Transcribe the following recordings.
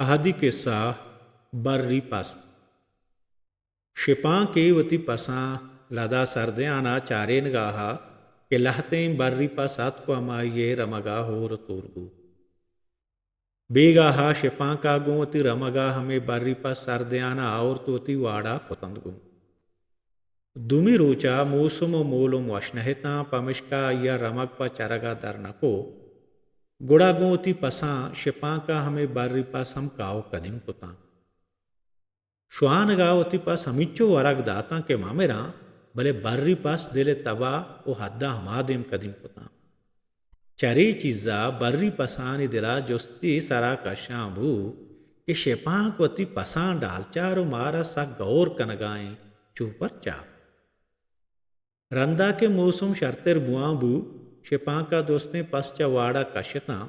اہدی قصہ، بری پس۔ شپانکے وتی پساں لدا سردیانا چارینگا ات کہ لہتیں بری پس اتک و ہمائی ء رمگا ہور و تور بوت۔ بیگاہا شپانکا گوں وتی رمگا ہمے بری پس سردیانا آورت و وتی واڑا کتنت گوں۔ دومی روچا موسم و مولم وش نہ اتاں، پمشکا آئیا رمگ پہ چرگا در نکو۔ گڑا گوں وتی پساں شپانکا ہمے بری پس ہم کاو کدیم کتاں۔ شوانگا وتی پس ہمینچو ورگ داتاں کہ مہ مراں، بلے بری پس دل تبا و حدا ہما دیم کدیم کتاں۔ چرے چیزا بری پسانی دلا جستی سرا کشاں بو کہ شپانک وتی پساں ڈالچار و مارا سک گور کنگائیں، چو پرچا؟ رندا کہ موسم شرتر بوان بو، شپانکا درستیں پس چہ واڑا کشتاں،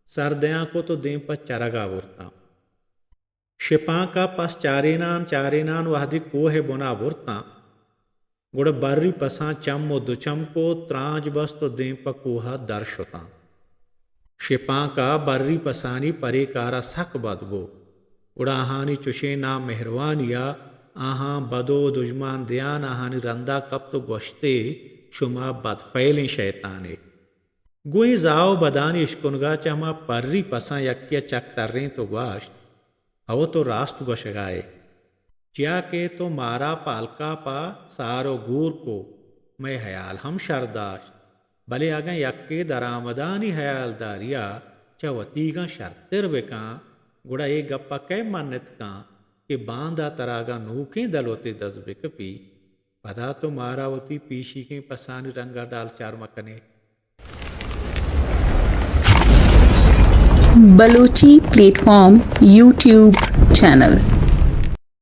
سر دیان کت و دیم پہ چرگا برتاں۔ شپانکا پس چارینان چارینان وہدی کوہ بنا برتاں، گڑا بری پساں چم و دو چم کت، ترانج بست و دیم پہ کوہا در شتاں۔ شپانکا بری پسانی پرے کارا سک بد بو۔ گڑا آہانی چشیں نامہروانیا آہاں بد و دژمان دیان آہانی رندا کپت و گوشتے، شما بدفعلیں شیطانے۔ گوں اے زاہ و بدانی اشکنگا چہ ہما بری پساں یکیا چک ترینت و گوشت، ہئو تو راست گوشگائے، چیا کہ تو مارا پہ الکاپا سار و گور کو، مئے ہیال ہم شر داشت، بلے اگاں یکے درآمدانی ہیالداریا چہ وتیگاں شرتر بکاں، گڑا اے گپا کئے منت کاں کہ باندا ترا اگاں نوکیں دلوتے دست بکپی، پدا تو مارا وتی پیشیگیں پسانی رنگا ڈالچار مکنے۔ Balochi plate form YouTube channel.